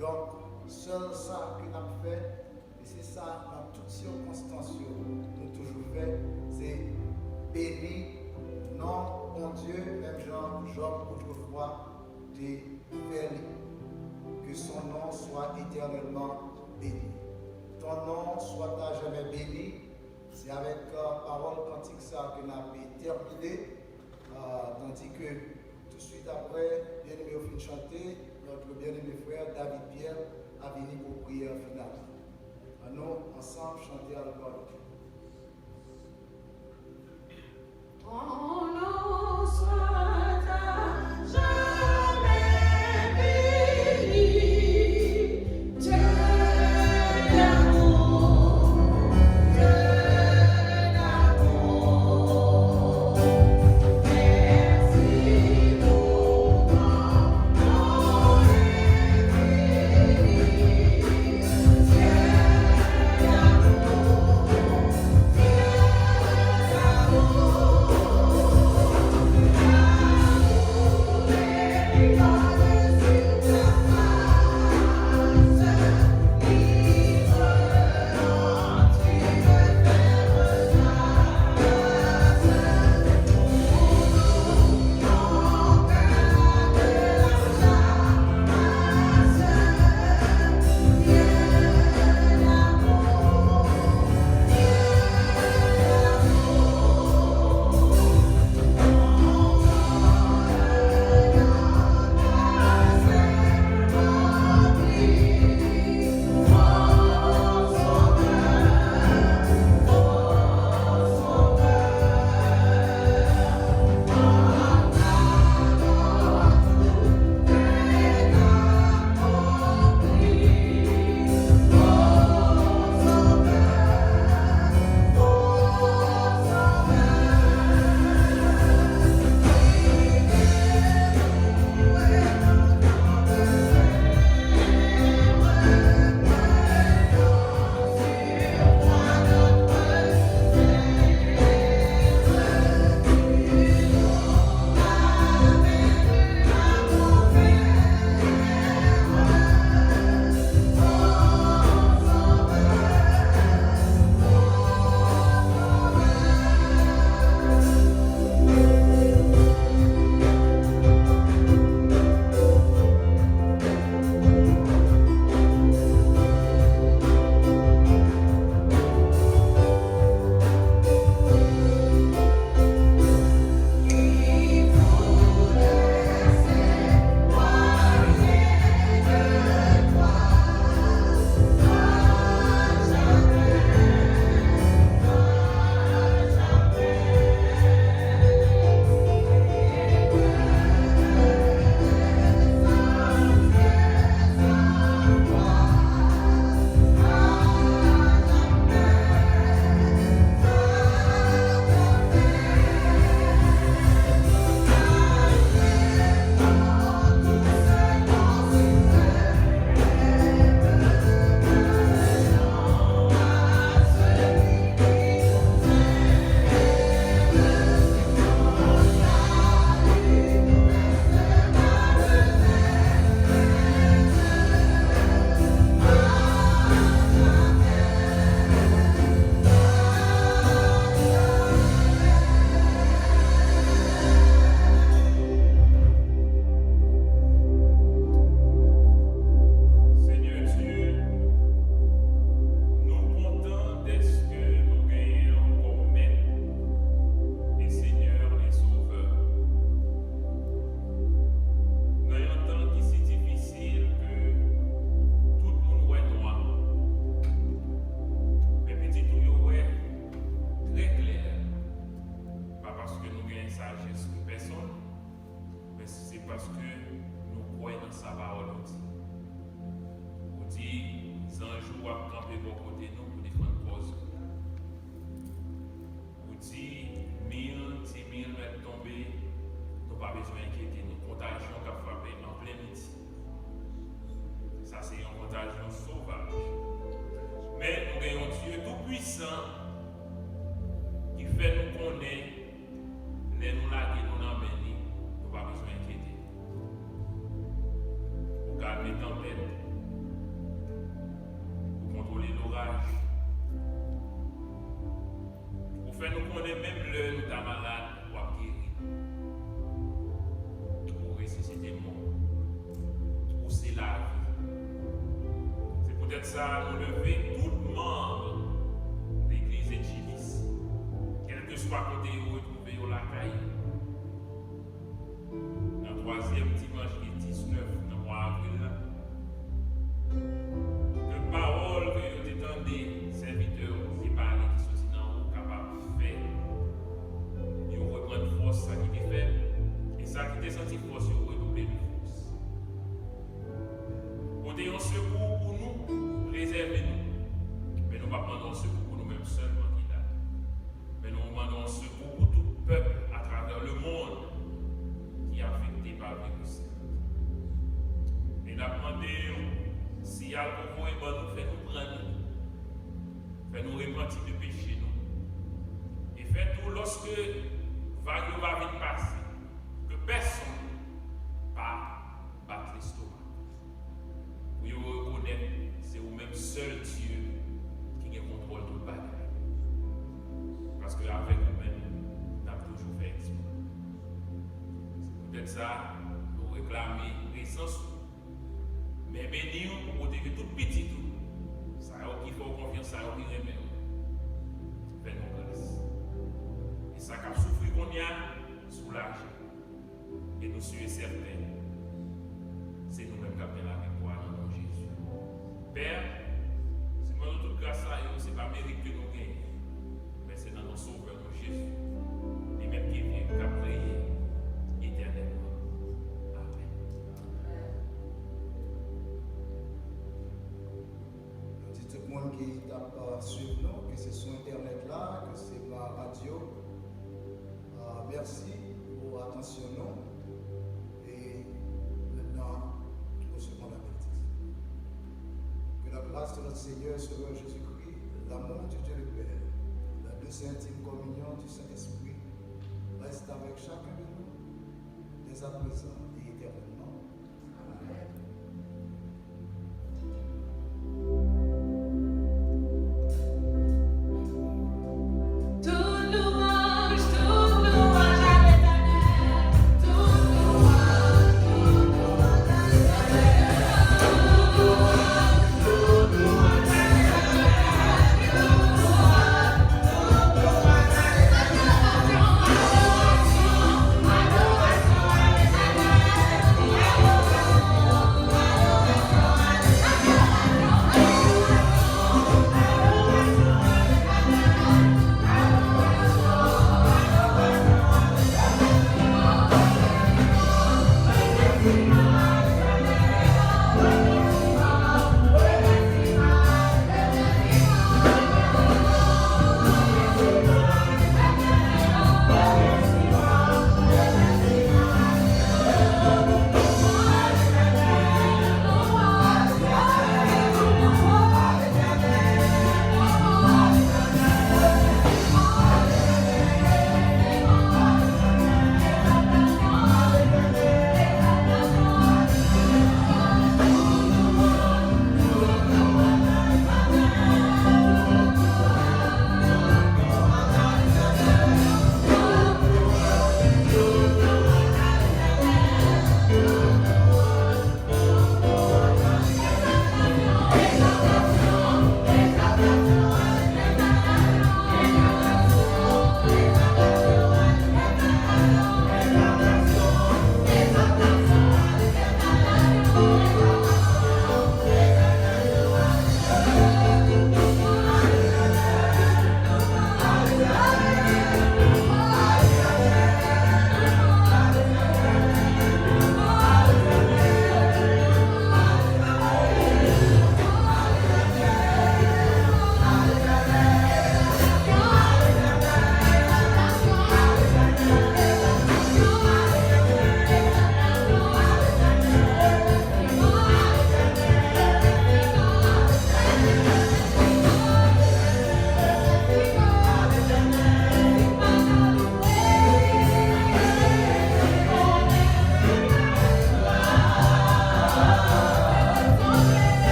Donk, sèl sa ke n ap fè, e se sa, nan tout sikonstans yo, nou toujou fè, se beni non Bondye, menm jan Jòb otrefwa te fè li. Que son nom soit éternellement béni. Ton nom soit à jamais béni. Se avèk, euh, pawòl kantik sa ke n ap tèmine, euh, tandi ke touswit apre, byeneme yo fin chante, notre bien-aimé frère David Pierre a vini pou priyè final. Ann nou ansanm chante al glwa Bondye. Ton nom soit à jamais béni, Dieu d'amour, Dieu d'amour. Merci pour ton nom infini, Dieu d'amour. Pa bezwen enkyete nou. Kontajyon k ap frape an plen midi. Sa se yon kontajyon sovaj. Men nou gen yon Dye toupwisan ki fè nou konnen lè nou lage nou nan men li, nou pa bezwen enkyete. Ou kalme tanpèt. Ou kontwole loraj. Ou fè nou konnen menm lè nou ta malad, w ap geri nou. Ou resisite mò. Ou se lavi. Se poutèt sa nou leve tout manm legliz Edjilis, kèlkeswa kote yo retwouve yo lakay yo, nan twazyèm dimanch ki diznèf nan mwa avril la, ke pawòl ke yo te tande sèvitè ou te pale ki soti nan ou kapab fè yo reprann fòs sa ki te fèb, e sa ki te santi fòs yo redouble de fòs. Pote yon sekou pou nou, prezève nou. Men nou p ap mande yon sekou pou nou menm sèlman ki la. Men nou mande yon sekou pou tout pèp atravè lemonn ki afekte pa viris la. E n ap mande yon siyal pou voye ban nou, fè nou pran nou, fè nou repanti de peche nou. E fè tou, lòske vag yo va vin pase, ke pèsonn pa bat lestomak. Pou yo rekonèt se ou menm sèl Dye ki gen kontwòl tout bagay. Paske avèk ou menm, n ap toujou fè eksplwa. Se poutèt sa, nou reklame prezans ou. Men beni w pou pwoteje tout pitit ou. Sa yo ki fè w konfyans, sa yo ki renmen w. Fè nou gras. E sa k ap soufri kounye a, soulaje. E nou si e sèten, se nou menm k ap gen laviktwa nan non Jezi. Pè, si mwen nou tout gras sa yo, se pa merit ke nou genyen, men se nan non Sovè nou Jezi, li menm ki viv, k ap reye etènèlman. Amèn. Nou di tout moun ki t ap, euh, swiv nou, ke se sou entènèt la, ke se pa radyo, euh, mèsi pou atansyon nou. Et maintenant, nous recevons la bénédiction. Que la grâce de notre Seigneur et Sauveur Jésus-Christ, l'amour de Dieu le Père, la douce et intime communion du Saint-Esprit reste avec chacun de nous, dès à présent et éternellement.